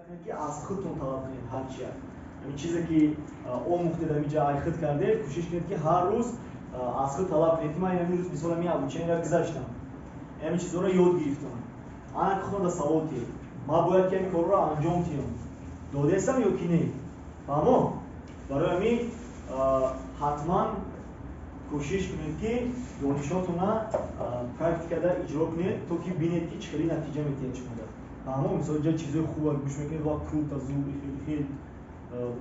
Кунед, ки аз худтон талаб кунед ҳарчия. Ҳамин чизе, ки омӯхтед, ҳаминҷа айхуд кардед, кӯшиш кунед, ки ҳар рӯз аз худ талаб кунед, ки ман ҳамин рӯз, мисол, ҳамин обучениеро гузаштам, ҳамин чизҳоро ёд гирифтам. Ана ки худам савол тиҳед: ман бояд ки ҳамин корро анҷом диҳам, додестам ё ки не? Фаҳмо? Барои ҳамин ҳатман кӯшиш кунед, ки донишотона практикада иҷро кунед, то ки бинед, ки чӣ хеле натиҷа метиҳад шумода. Фаҳмо? Мисол, ҷа чизои хуба гӯш мекунед ва круто, зур, хеле хеле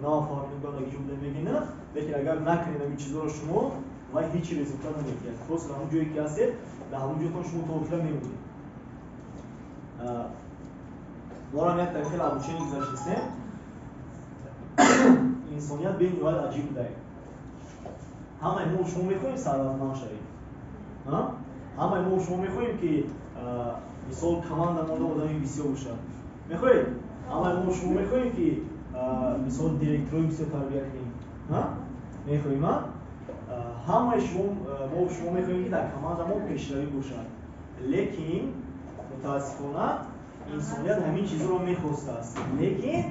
нафаҳмидем, баъд ҷо буда мегина, лекин агар накунед ҳамин чизоро шумо, вай ҳеҷ результат наметиҳад. Просто ҳамон ҷое, ки ҳастед, дар ҳамон ҷотон шумо то охира мемонед. Морам як хеле обучение гузаштистем. Инсоният бениҳоят аҷиб будае. Ҳамаи мо шумо мехоҳем сарватманд шавем. Ҳамаи мо шумо мехоҳем, ки, мисол, команда монда одами бисёр бошад. Мехоҳед? Ҳамаи мо шумо мехоҳем, ки, мисол, директорои бисёр тарбия кунем. Мехоҳем? Ҳамаи шумо, мо шумо мехоҳем, ки дар команда мо пешравӣ бошад, лекин мутаассифона инсоният ҳамин чизро мехостааст, лекин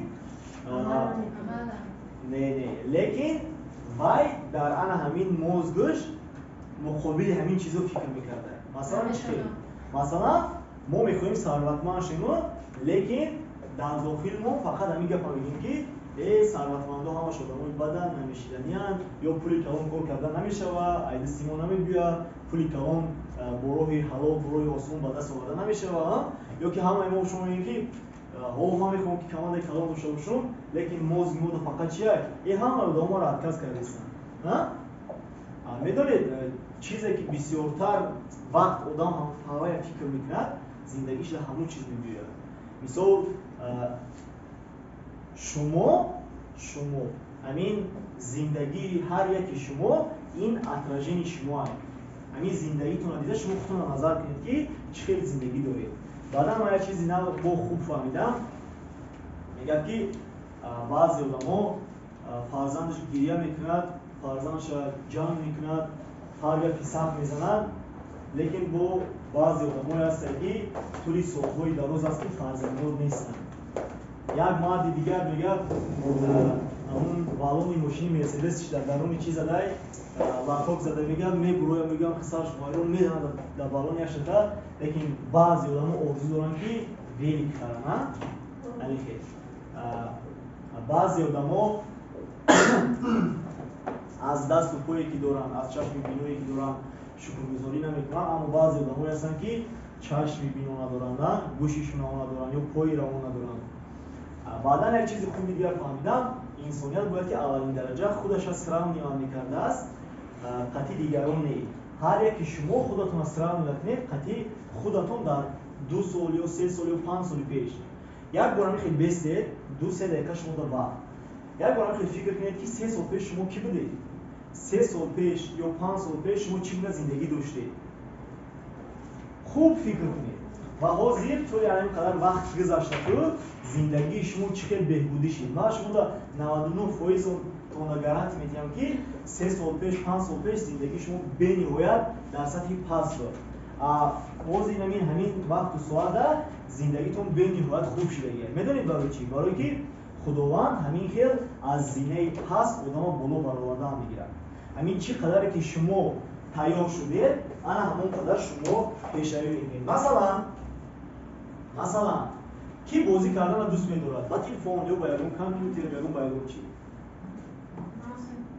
не, лекин вай дар ана ҳамин мозгаш муқобили ҳамин чизо фикр мекарда. Масалан, чӣ хел? Масалан, мо мехоҳем сарватманд шем, лекин дар дохил мо фақат ҳамин гапа мегӯем, ки э, сарватмандо ҳамаш одамои бадан, намешиданиянд, ё пули калон кор карда намешава, айдасти мо намебиёяд, пули калон бо роҳи ҳалол, бо роҳи осон ба даст оварда намешава. Ё ки ҳамаи мо шумо мегӯем, ки ҳо, ман мехоҳам, ки командаи калон дошта бошам, лекин мозги мода фақат чия? Э, ҳама одаморо отказ кардастанд. Медонед, чизе, ки бисёртар вақт одам ҳавая фикр мекунад, зиндагиш дар ҳамон чиз мебиёяд. Мисол, шумо ҳамин зиндагии ҳар яки шумо ин отражение шумоа. Ҳамин зиндагитонро дида, шумо худтонро назар кунед, ки чӣ хел зиндагӣ доред. Баъдан ман як чизи нав бо хуб фаҳмидам. Мегӯяд, ки баъзе одамо фарзандаш гиря мекунад, фарзандаша ҷанг мекунад, ҳар гапи сахт мезанад, лекин бо баъзе одамое ҳастанд, ки тӯли солҳои дароз аст, ки фарзанддор нестанд. Як марди дигар мегӯяд, ҳамун балони мошини Мерседесш дар даруни чи задай, лоток зада, мегӯяд, мебуроям, мегӯям, сарш вайрон мезанад дар балони яшата. Лекин баъзе одамо орзу доранд, ки велик харанд. Алихе баъзе одамо аз дасту пое, ки доранд, аз чашми биное, ки доранд, шукргузорӣ намекунанд, аммо баъзе одамое ҳастанд, ки чашми бино надоранд, гӯши шунаво надоранд ё пои равон надоранд. Баъдан як чизи хуби дигар фаҳмидам: инсоният бояд, ки аввалин дараҷа худаша сравнивать мекардааст, қатъи дигарон не. Ҳар яке шумо худатонро сравнивать кунед қатъи худатон дар 2 сол ё 3 сол ё 5 соли пеш. Як бор ҳамин хел бестед, 2-3 дақиқа шумо да вақт, як бор ҳамин хел фикр кунед, ки 3 сол пеш шумо кӣ будед, 3 сол пеш ё 5 сол пеш шумо чӣ гуна зиндагӣ доштед. Хуб фикр кунед ва ҳозир тӯли ҳамин қадар вақт гузашта ту зиндагии шумо чӣ хел беҳбудӣ шид. Ман шумода 99% тона гарантия медиҳам, ки 3 сол пеш, 5 сол пеш зиндагии шумо бениҳоят дар сатҳи паст буд, ҳозир ҳамин вақту соата зиндагитон бениҳоят хуб шудагия. Медонед барои чӣ? Барое ки Худованд ҳамин хел аз зинаи паст одамо боло баровардаам мегирад. Ҳамин чӣ қадаре ки шумо тайёр шудед, ана ҳамон қадар шумо пешравӣ мекунед. Масалан, кӣ бозӣ карданро дӯст медорад ба телефон ё ба ягон компютер, ягон ба ягон чӣ?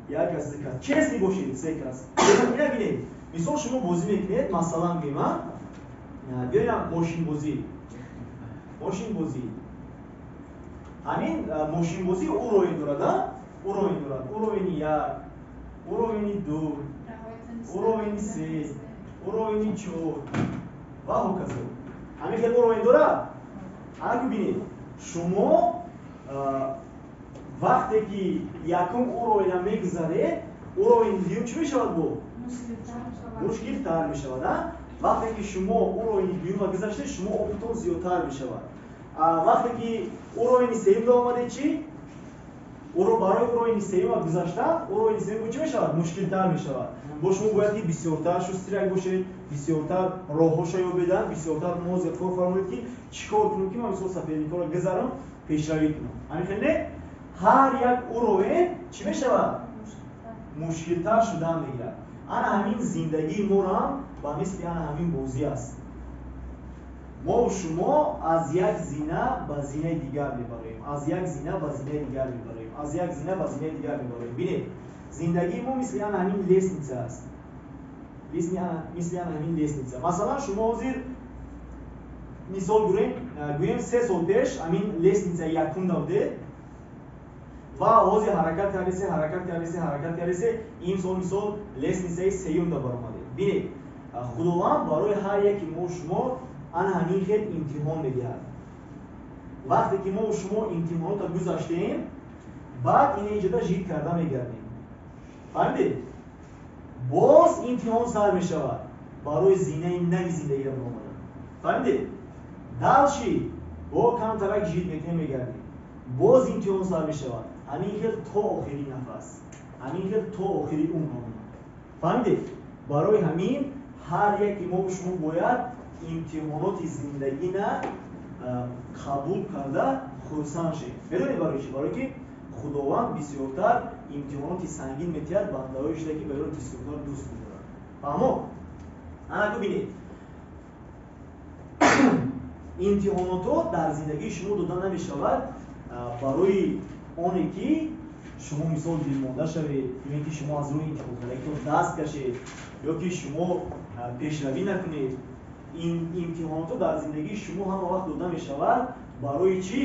Як кас, ду кас, честный бошед, се кас. Ина бинед, мисол, шумо бозӣ мекунед, масалан, гӯема, биёям, мошинбозӣ. Мошинбозӣ, ҳамин мошинбозӣ уровень дорад, уровень дорад: уровени як, уровени ду, уровени се, уровени чор ва ҳоказо. Ҳамин хел уровень дорад. Ана ки бинед, шумо вақте ки якум уровена мегузаред, уровени дуюм чӣ мешавад? Бо мушкилтар мешавад. Вақте ки шумо уровени дуюма гузаштед, шумо опытон зиёдтар мешавад. Вақте ки уровени сеюмда омадед, чӣ? Барои уровени сеюма гузаштан, уровени сеюм чӣ мешавад? Мушкилтар мешавад. Бо шумо бояд ки бисёртар шустряк бошед, бисёртар роҳҳоша ёбедан, бисёртар мозга кор фармоед, ки чӣ кор кунем, ки ман, мисол, соперникҳоро гузарам. Пешравӣ кунам. Ҳамин хел не? Ҳар як уровень чӣ мешавад? Мушкилтар шудан мегирад. Ана ҳамин зиндагии моро ба мисли ана ҳамин бозӣ аст. Мо шумо аз як зина ба зинаи дигар мебароем, аз як зина ба зинаи дигар мебароем, аз як зина ба зинаи дигар мебароем. Бинед, зиндагии мо мисли ана ҳамин лестница аст, мисли ана ҳамин лестница. Масалан, шумо ҳозир мисол гӯем, 3 сол пеш ҳамин лестница якумда будед ва ҳозир ҳаракат кардесе, ҳаракат кардесе, ҳаракат кардесе, имсол мисол лестницаи сеюмда баромадед. Бинед, Худованд барои ҳар яки мо шумо ана ҳамин хел имтиҳон медиҳад. Вақте ки мо шумо имтиҳонота гузаштем, баъд ина иҷода жид карда мегардем. Фаҳмидед? Боз имтиҳон сар мешавад барои зинаи нави зиндагиро баромадан. Фаҳмидед? Дальше бо камтарак жид метем, мегардем, боз имтиҳон сар мешавад. Ҳамин хел то охири нафас, ҳамин хел то охири умрмон. Фаҳмидед? Барои ҳамин ҳар яки мо шумо бояд имтиҳоноти зиндагина қабул карда хурсанд шем. Медонед барои чӣ? Барое ки Худованд бисёртар имтиҳоноти сангин метиҳад бандаҳое шуда, ки ба ёро бисёртар дӯст медорад. Фаҳмо? Анаку бинед, имтиҳонотҳо дар зиндагии шумо дода намешавад барои оне ки шумо мисол дилмонда шавед, ё ин ки шумо аз рӯи интихобкардагитон даст кашед, ё ки шумо пешравӣ накунед. Имтиҳонотҳо дар зиндагии шумо ҳама вақт дода мешавад барои чӣ?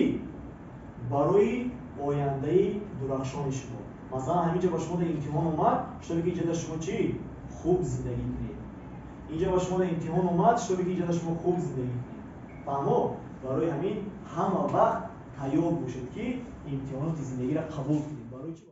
Барои ояндаи дурахшони шумо. Масалан, ҳаминҷа ба шумо дар имтиҳон омад, чтобы ки инҷа шумо чӣ? Хуб зиндагӣ кунед. Инҷа ба шумо дар имтиҳон омад, чтобы ки инҷа шумо хуб зиндагӣ кунед. Фаҳмо? Барои ҳамин ҳама вақт тайёр бошед, ки имтиҳоноти зиндагиро қабул кунед. Барои чӣ?